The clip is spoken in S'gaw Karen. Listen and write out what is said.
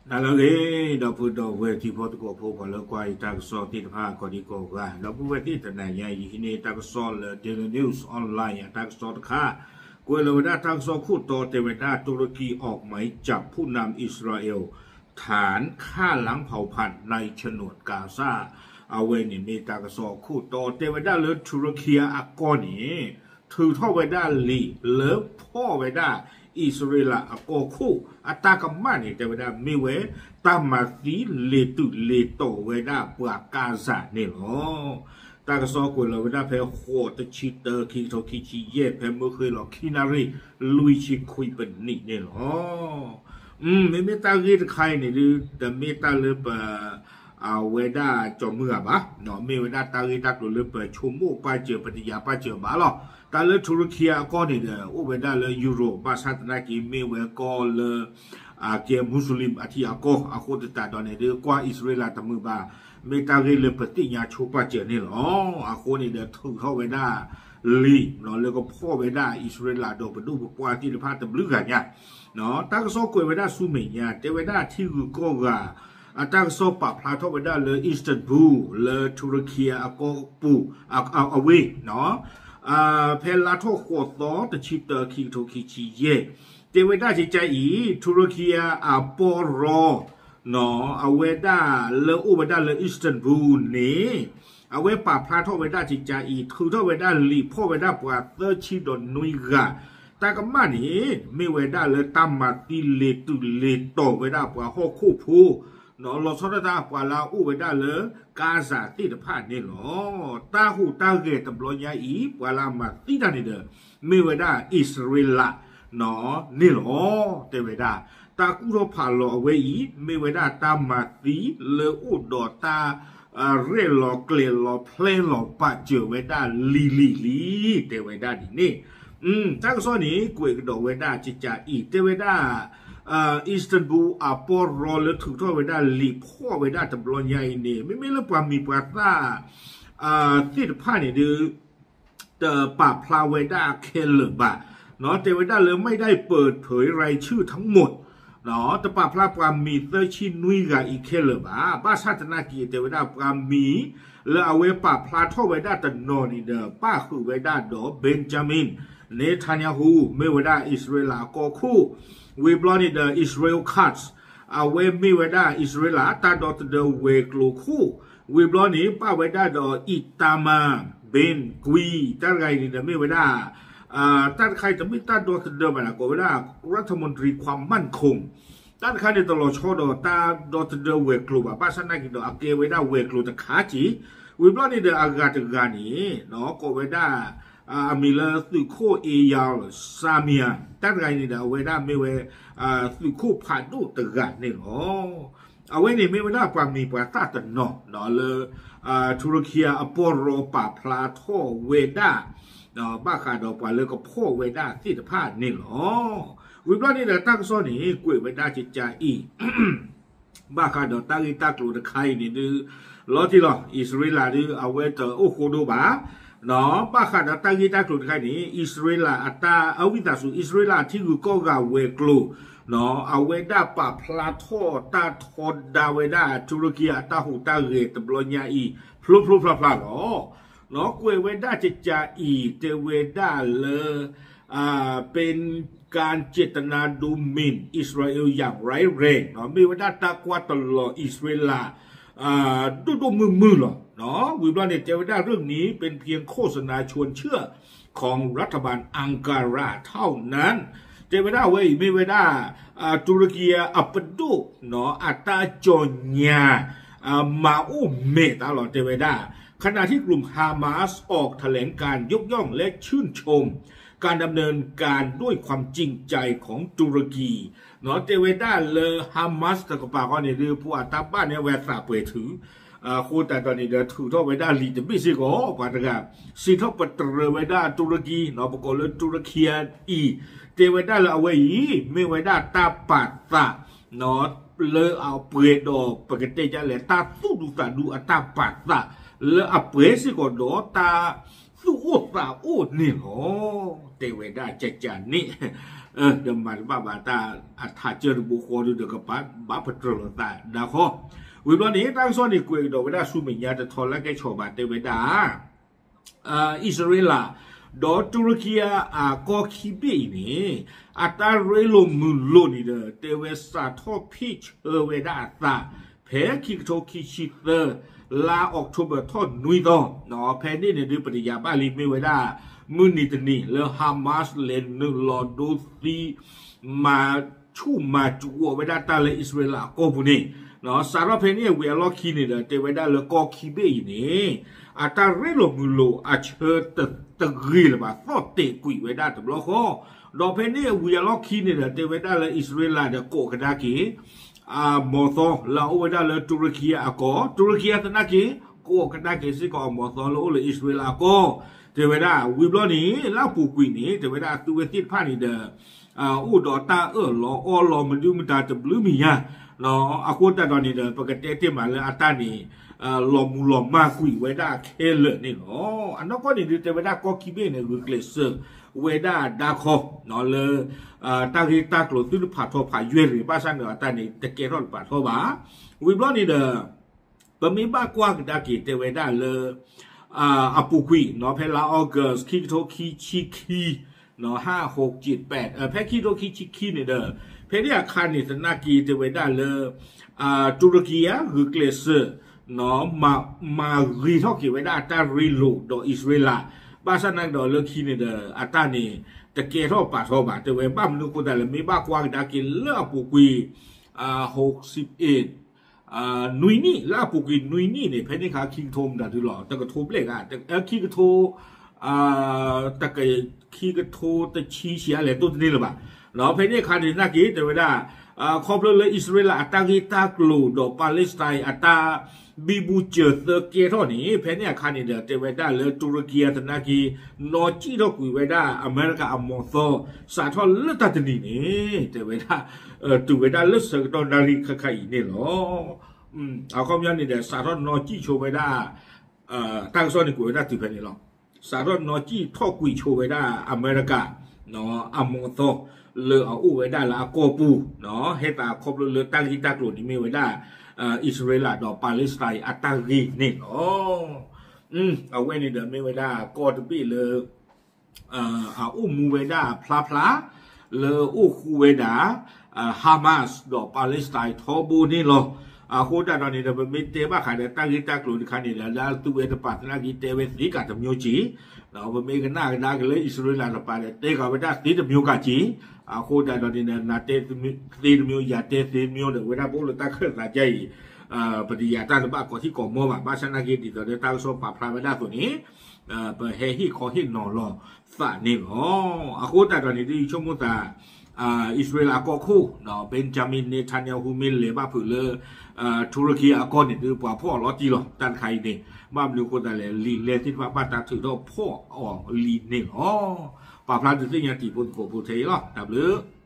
နၤလၢအဂ့ၤ ဒီပုၢ်ဒီဝဲၢ်တံၤဖိသကိးဖိ ပှၤလၢကွၢ်ယတၢ်ကစီၣ်သ့ၣ်တဖၣ် ကိးဒံကိးဂၤ ဒီပုၢ်ဝဲၢ်သ့ၣ်တနၤညါအံၤ ယဟံးန့ၢ်တၢ်ကစီၣ်လၢ Daily News Online အတၢ်ကစီၣ်တခါ ကွဲးလီၤဝဲဒၣ်တၢ်ကစီၣ်ခိၣ်တီတဲဝဲဒၣ် ตุรกีออกหมายจับผู้นำอิสราเอล ฐานฆ่าล้างเผ่าพันธุ์ในฉนวนกาซา အဝဲန့ၣ်မ့ၢ်တၢ်ကစီၣ်ခိၣ်တီတဲဝဲဒၣ်လၢ ထူရကံအကီၢ်န့ၣ် ထုးထီၣ်ဝဲဒၣ်လံာ်လၢဖီၣ်ဝဲဒၣ် အံၣ်စရ့လးအကီၢ်ခိၣ် အတၢ်ကမၣ်န့ၣ် တဲဝဲဒၣ်မ့ၢ်ဝဲ တၢ်မၤသံလ့ၤတုၤလ့ၤတီၤဝဲဒၣ်ပှၤကါစၢ်န့ၣ်လီၤ. တၢ်ကစီၣ်ကွဲးလီၤဝဲဒၣ်ဖဲ ဃိးတဆံတၢ ခံကထိခံဆံယဲၢ် ဖဲမုၢ်ဃ့ၢ်လီၤခံနၣ်ရံၣ် လွံၢ်ဆံခွံပနံးန့ၣ်လီၤ. မ့မ့ၢ်တၢ်ဂ့ၢ်တခါအံၤန့ၣ်ဒုး တမ့ၢ်တၢ်လၢပ အဝဲဒၣ်ကၠီၤမုၢ်ဂၤဘၣ်, မ့ၢ်ဝဲဒၣ်တၢ်ဂ့ၢ်တၢ်ကျိၤလၢပဆိကမိၣ်ပာ်စၢၤ ပတယာ်ပာ်စၢၤဘၣ်လီၤ. တၢ်လၢထူရကံအကီၢ်န့ၣ်ဒီး အိၣ်ဝဲဒၣ်လၢယူရိၣ် ဘၣ်ဆၣ်သနာ်က့ မ့ၢ်ဝဲကီၢ်လၢ အကဲမူစလ့ၣ်အထံအကီၢ် အဃိသတးဒီးန့ၣ်ဒုး ကွၢ်အံၣ်စရ့လးတမုာ်ဘၣ်, မ့ၢ်တၢ်ဂ့ၢ်လၢပသ့ၣ်ညါဆိပာ်စၢၤန့ၣ်လီၤ. အဃိန့ၣ်ဒီး ထုးထီၣ်ဝဲဒၣ်လံာ် လၢကဖီၣ်ဝဲဒၣ်အံၣ်စရ့လးဒီးပဒိၣ်ပပှၢ်သ့ၣ်တဖၣ်တဘျုးဂၤညါ တၢ်ကစီၣ်ကွဲးဝဲဒၣ်ဆူမဲာ်ညါ တဲဝဲဒၣ်ထံဂုၤကီၢ်ဂၤ အတၢ်ကစီၣ်ပာ်ဖျါထီၣ်ဝဲဒၣ်လၢ Istanbul လၢထူရကံအကီၢ်ပူၤ အဝ့ၢ် ဖဲလါထီၣ်ဃိးသီ တဆံတၢ ခံကထိခံဆံယဲၢ် တဲဝဲဒၣ်ကကါအံၤ ထူရကံအပီၢ်ရီ အဝဲဒၣ်လၢအိၣ်ဝဲဒၣ်လၢ Istanbul န့ၣ် အဝဲပာ်ဖျါထီၣ်ဝဲဒၣ်ကကါအံၤ ထုးထီၣ်ဝဲဒၣ်လံာ်ဖီၣ်ဝဲဒၣ်ပှၤသၢဆံဒီးနွံဂၤ တၢ်ကမၣ်န့ၣ် မ့ၢ်ဝဲဒၣ်လၢတၢ်မၤသံလ့ၤတုၤလ့ၤတီၤဝဲဒၣ်ပှၤဟီၣ်ခိၣ်ဖိ လီၤဆီဒၣ်တၢ်ပှၤလၢအအိၣ်ဝဲဒၣ်လၢ ကါစၢ်သ့ၣ်တဖၣ်န့ၣ်လီၤ. တၢ်ဟူးတၢ်ဂဲၤတဘျီညါအံၤ ပှၤလၢအမၤသံတၢ်န့ၣ်ဒီး မ့ၢ်ဝဲဒၣ်အံၣ်စရ့လး န့ၣ်လီၤ. တဲဝဲဒၣ် တၢ်ကူၣ်ထီၣ်ဖးလီၤအဝဲအံၤ မ့ၢ်ဝဲဒၣ်တၢ်မၤသံလၢအိၣ်ဒီးတၢ် ရဲၣ်လီၤကျဲၤလီၤဖျဲလီၤပာ်စၢၤဝဲဒၣ်လံၤလံၤလံၤ တဲဝဲဒၣ်ဒ်န့ၣ် တၢ်ကစီၣ်န့ၣ် ကွဲးကဒီးဝဲဒၣ်ကကါအံၤ တဲဝဲဒၣ် Istanbul အပီၢ်ရီလၢထုးထီၣ်ဝဲဒၣ်လံာ်ဖီၣ်ဝဲဒၣ်တဘျီညါအံၤန့ၣ် မ့မ့ၢ်လၢပှၤမံၤပှၤသၣ် သ့ၣ်တဖၣ်န့ၣ်ဒုး တပာ်ဖျါဝဲဒၣ်ခဲလၢာ်ဘၣ်. တဲဝဲဒၣ်လၢ ไม่ได้เปิดเผยรายชื่อทั้งหมด တပာ်ဖျါပှၤမံၤသၢဆံနွံဂၤအံၤခဲလၢာ်ဘၣ်. ဘၣ်ဆၣ်သနာ်က့ တဲဝဲဒၣ်ပှၤမံၤ လၢအဝဲပာ်ဖျါထီၣ်ဝဲဒၣ်တနီၤန့ၣ်ဒီး ပၣ်ဃုာ်ဝဲဒၣ်ဒီး Benjamin Netanyahu မ့ၢ်ဝဲဒၣ်အံၣ်စရ့လးအကီၢ်ခိၣ် ဝံၤဘျီန့ၣ်ဒီး Israel Katz အဝဲမ့ၢ်ဝဲဒၣ်အံၣ်စရ့လး တၢ်ဒီသဒၢဝဲၤကျိၤခိၣ် ဝံၤဘျီန့ၣ် ပၣ်ဝဲဒၣ်ဒီး Itamar Ben-Gvir တၢ်တဂၤအံၤန့ၣ်ဒီး မ့ၢ်ဝဲဒၣ် တၢ်တခါအံၤတမ့ၢ်တၢ်ဒီသဒၢဘၣ်န့ၣ် ကိးဝဲဒၣ် รัฐมนตรีความมั่นคง တၢ်တခါန့ၣ်တလီၤဆီဒီးတၢ်ဒီသဒၢဝဲၤကျိၤဘၣ် ဘၣ်ဆၣ်သနာ်က့ဒီး အကဲဝဲဒၣ်ဝဲၤကျိၤတခါက့ၢ် ဝံၤဘျီန့ၣ်ဒီးအဂၤတဂၤန့ၣ် ကိးဝဲဒၣ် အမံၤလၢသုးခိၣ် Eyal Zamir တၢ်တဂၤအံၤန့ၣ်ဒီး အဝဲဒၣ်မ့ၢ်ဝဲ သုးခိၣ်ဖးဒိၣ်တဂၤန့ၣ်လီၤ. အဝဲန့ၣ်မ့ၢ်ဝဲဒၣ်ပှၤမံၤပှၤသၣ်တနီၤလၢ ထူရကံအပီၢ်ရီပာ်ဖျါထီၣ်ဝဲဒၣ် ဘၣ်ဃးဒီးပှၤလၢကဖီၣ်ဝဲဒၣ်သ့ၣ်တဖၣ်န့ၣ်လီၤ. ဝံၤဘျီန့ၣ်ဒီးတၢ်ကစီၣ်န့ၣ် ကွဲးဝဲဒၣ်ကကါအံၤ ဘၣ်ဃးဒီးတၢ်ဂ့ၢ်တၢ်ကျိၤတခါအံၤန့ၣ်ဒုး လီၤတံၢ်လီၤ အံၣ်စရ့လးဒုး အဝဲတအိၣ်ဃိဒိၣ်ဘၣ် ဘၣ်ဃးဒီးတၢ်ဂ့ၢ်တၢ်ကျိၤတခါန့ၣ် အံၣ်စရ့လးအတၢ်အဝံသးစူၤ အံၣ်စရ့လးထံဂုၤကီၢ်ဂၤဝဲၤကျိၤ အဝဲဒၣ်ပာ်ဖျါထီၣ်တၢ်ထီဒါဝဲဒၣ် ထူရကံအတၢ်ဟူးတၢ်ဂဲၤတဘျီညါအံၤ ဖျိဖျိဖျါဖျါလီၤ. ကွဲးဝဲဒၣ်ကကါအံၤ တဲဝဲဒၣ်လၢ เป็นการเจตนาดูหมิ่นอิสราเอลอย่างร้ายแรง မ့ၢ်ဝဲဒၣ်တၢ်ကွၢ်တလီၤအံၣ်စရ့လး ဒိၣ်ဒိၣ်မုၢ်မုၢ်လီၤ. ဝံၤဘျီန့ၣ် တဲဝဲဒၣ် เรื่องนี้เป็นเพียงโฆษณาชวนเชื่อของรัฐบาลอังการาเท่านั้น တဲဝဲဒၣ်အဝဲအံၤမ့ၢ်ဝဲဒၣ် တူရကံအပဒိၣ် အတၢ်ကၠီၣ်ညါ မၤအိၣ်မဲာ်တၢ်လီၤ တဲဝဲဒၣ် ขณะที่กลุ่มฮามาสออกแถลงการยกย่องและชื่นชม การดำเนินการด้วยความจริงใจของตุรกี တဲဝဲဒၣ်လၢ Hamas တကပၤဃီန့ၣ်ဒုး ပှၤတၢ်ဘၣ်န့ၣ်ဝဲသးပှဲၤထုး အဃိသတးဒီးန့ၣ်ဒီး ထုးထီၣ်ဝဲဒၣ်လံာ်တဘ့ၣ်စ့ၢ်ကီး ပှၤတဂၤ စံးထီၣ်ပတြၢၤဝဲဒၣ်တူရကံ ပကိးလၢတူရကံအံၤ တဲဝဲဒၣ်လၢအဝဲအံၤ မ့ၢ်ဝဲဒၣ်တၢ်ပာ်သး လၢအပှဲၤဒီးပကတဲဒ်လဲၣ် တၢ်သူၣ်ဒူသးဒူအတၢ်ပာ်သး လၢအပှဲၤစ့ၢ်ကီးဒီးတၢ် သူၣ်အိၣ်သးအိၣ်န့ၣ်လီၤ. တဲဝဲဒၣ်ကကန့ၣ်, ဒီးမၤတဘၣ်ဘၣ်တၢ်အထးကၢတဘိဃီဒုဒီးကဘၣ်ပတြၢၤလိာ်သးဒါဃီ. ဝံၤဘျီန့ၣ် တၢ်ကစီၣ်န့ၣ်ကွဲးကဒီးဝဲဒၣ်ဆူမဲာ်ညါတထီလၢကဲဆီၣ်ဘၣ်တဲဝဲဒၣ် အံၣ်စရ့လး ဒီးတူရကံအကီၢ်ခံဘ့ၣ်အံၤန့ၣ် အတၢ်ရ့လိာ်မုာ်လိာ်န့ၣ်ဒီး တဲဝဲစးထီၣ်ဖ့ၣ်ဆၢဝဲဒၣ်အသး ဖဲခံကထိခံဆံသၢ လါအီးကထိဘၢၣ်ထီၣ်နွံသီ, ဖဲန့ၣ်န့ၣ်ဒုး ပတယၤဘၣ်လံ မ့ၢ်ဝဲဒၣ် မုၢ်နံၤတနံၤလၢ Hamas လဲၤနုာ်လီၤဒိသံ မၤဆူၣ်မၤစူးဝဲဒၣ်တၢ်လၢအံၣ်စရ့လးအကီၢ်ပူၤန့ၣ်, စးထီၣ်ဖဲန့ၣ်အဝံၤအလီၢ်ခံန့ၣ်ဒီး တဲဝဲဒၣ်လၢကီၢ်ခံဘ့ၣ်အံၤန့ၣ် အတၢ်ရ့လိာ်မုာ်လိာ်အဆၢတဂ့ၤလၢၤဘၣ် သီၣ်တဲာ်ကွံာ်ဝဲဒၣ်တဘျီဃီ, ဒီးဖဲန့ၣ်အဝံၤအလီၢ်ခံန့ၣ်ဒီး တဲဝဲဒၣ်လၢအံၣ်စရ့လးဒီးကိးကဒါက့ၤ အမီၤသီလၢအအိၣ်ဝဲဒၣ်လၢတူရကံအကီၢ်, တူရကံသနာ်က့ ကိးကဒါက့ၤစ့ၢ်ကီးအမီၤသီလၢအိၣ်လၢအံၣ်စရ့လးအကီၢ်, တဲဝဲဒၣ် ဝံၤဘျီန့ၣ် လၢအပူၤကွံာ်န့ၣ် တဲဝဲဒၣ်အသုဝဲသ့ၣ်တဖၣ်န့ၣ်ဒီး အိၣ်ဒီးတၢ်အၢၣ်လီၤအီလီၤမနုၤမတၤတဘျုးမံၤညါ, အဃိသတးဒီးန့ၣ်ဒီး ပကတဲတ့ၢ်မးလၢအတၢ်န့ၣ် လီၤမူၤလီၤမၢ်ကွံာ်ဝဲဒၣ်ခဲလၢာ်န့ၣ်လီၤ. အနီၢ်ကီၢ်န့ၣ်ဒုး တဲဝဲဒၣ်ကီၢ်ခံဘ့ၣ်န့ၣ် ဂုာ်ကျဲးစၢးဝဲဒၣ်ဒါခီ လၢ တၢ်ဂ့ၢ်တၢ်ကျိၤသုတဖးထီဖးယွဲၢ်တဂ့ၤ ဘၣ်ဆၣ်န့ၣ်ဒီးအတၢ်န့ၣ် တကဲထီၣ်တဖးထီဘၣ်. ဝံၤဘျီန့ၣ်ဒီး ပမ့ၢ်ဘၣ်ကွၢ်ကဒါက့ၤတဲဝဲဒၣ်လၢ အပူၤကွံာ်နီၤ ဖဲလါ August ခံကထိခံဆံခံ နီၤ ဟး ဟိးကၠံးပဲး ဖဲခံကထိခံဆံခံန့ၣ်ဒီး ဖဲန့ၣ်အခါန့ၣ် သနာ်က့တဲဝဲဒၣ်လၢ တူရကံဧါ ဂုာ်ကျဲးစၢး နီၤ မၤဂ့ၤထီၣ်က့ၤဝဲဒၣ်အတၢ်ရ့လိာ်ဒီးအံၣ်စရ့လး ဘၣ်ဆၣ်သနာ်က့ဒီးလၢခံန့ၣ်ဒီး အတၢ်န့ၣ် တကဲထီၣ်ပာ်ထီဘၣ် တဲဝဲဘၣ်မနုၤအဃိသတးလဲၣ် မ့ၢ်ဘၣ်ကွၢ်ကဒါက့ၤလၢအပူၤကွံာ် ဟိးကၠံးပဲး နွံနံၣ် လၢအပူၤကွံာ်နွံနံၣ်န့ၣ် ဖဲန့ၣ်အခါခံကထိမတၤဒုလီၤ တကထိဘျဲၣ်ဂၤ ခံကထိ တက ခံကထိတဆံဆံးအါလဲၣ်တိၢ်တန့ၢ်လၢၤဘၣ်. ဒီးဖဲန့ၣ်အခါန့ၣ် သနာ်က့ တဲဝဲဒၣ် ခီဖျိလၢအံၣ်စရ့လးအတၢ်ဂ့ၢ်တၢ်ကျိၤဒီး Palestine အတၢ်ဘံဘူစၢၤသၢကဲထီၣ်န့ၣ် ဖဲန့ၣ်အခါန့ၣ်ဒီး တဲဝဲဒၣ်လၢတူရကံအသနာ်က့ နီၢ်ကံၣ်ထီၣ်ကွံာ်ဝဲဒၣ်အမဲရကၤအမီၤသီ စးထီၣ်လၢတၢ်တနံၤန့ၣ် တဲဝဲဒၣ် တုၤဝဲဒၣ်လၢဆၢကတီၢ်နၣ်ရံၣ်ခဲခါအံၤန့ၣ်လီၤ. အခီပညီန့ၣ်ဒီး စးထီၣ်နီၢ်ကံၣ်ဆိဝဲဒၣ် တၢ်ကစီၣ်န့ၣ်ကွဲးဝဲဒၣ်တုၤဖဲန့ၣ်လီၤ. စးထီၣ်နီၢ်ကံၣ်ထီၣ်ကွံာ်ဆိဝဲဒၣ်အမဲရကၤ အမီၤသီ လၢအအိၣ်ဝဲဒၣ်လၢအကီၢ်ပူၤ ဟဲသးခီဖျိလၢတၢ်ဂ့ၢ်တၢ်ကျိၤန့ၣ်မ့ၢ်ဝဲဒၣ် အံၣ်စရ့လးဒီး Palestine အတၢ်ဂ့ၢ်န့ၣ်လီၤ. အဝဲန့ၣ်ဒီးမ့ၢ်ဝဲဒၣ်ကီၢ်တဘ့ၣ်လၢ အအိၣ်မူဝဲဒၣ်ဖျါဖျါ လၢအိၣ်ဃူဝဲဒၣ် Hamas ဒီး Palestine ထီဘိန့ၣ်လီၤ. အဃိသတးဒီးန့ၣ်ဒီး ပမ့ၢ်တဲဘၣ်ဃးဒီးတၢ်ဂ့ၢ်တၢ်ကျိၤတခါန့ၣ်ဒီး လၢသုဝဲတပၤသနာ်က့တဲဝဲသ့ ကးတမျိုးက့ၤ ပမ့ၢ်ကနၣ်ကဒါက့ၤလၢအံၣ်စရ့လးတပၤဒီး တဲကးဝဲဒၣ်သ့တမျိုးကးက့ၤ အဃိသတးဒီးန့ၣ်ဒီး နတဲသ့တမျိုး ယၤတဲသ့တမျိုးဒီး ဝဲဒၣ်ပအိၣ်လၢတၢ်ခၢၣ်သးကါအံၤ ပတယၤတၢ်တဘၣ်ကိးထံကိးမီဘၣ် ဘၣ်ဆၣ်သနာ်က့ဒ်သိးဒီးတၢ်ကစီၣ်ပာ်ဖျါဝဲဒၣ်အသိးန့ၣ် ပဟဲဟ့ၣ်ခီဟ့ၣ်နီၤလီၤသးန့ၣ်လီၤ. အဃိသတးဒီးန့ၣ် ဒ်ယဆိကမိၣ်သး အံၣ်စရ့လးအကီၢ်ခိၣ် Benjamin Netanyahu မ့ၢ်လဲၤဘၣ်ဖုးလၢ ထူရကံအကီၢ်န့ၣ် ဒုးပှၤဖီၣ်အီၤလီၤတံၢ်လီၤ တၢ်တခါအံၤန့ၣ် ဘၣ်မနုၤအဃိသတးလဲၣ် လံာ်လဲသ့ၣ်တဖၣ်ဘၣ်တၢ်ထုးထီၣ်ဖီၣ်အီၤလံန့ၣ်လီၤ. ပာ်ဖျါဒုးသ့ၣ်ညါတံၤဖိသကိးဖိထဲအံၤလီၤ တၢ်ဘျုး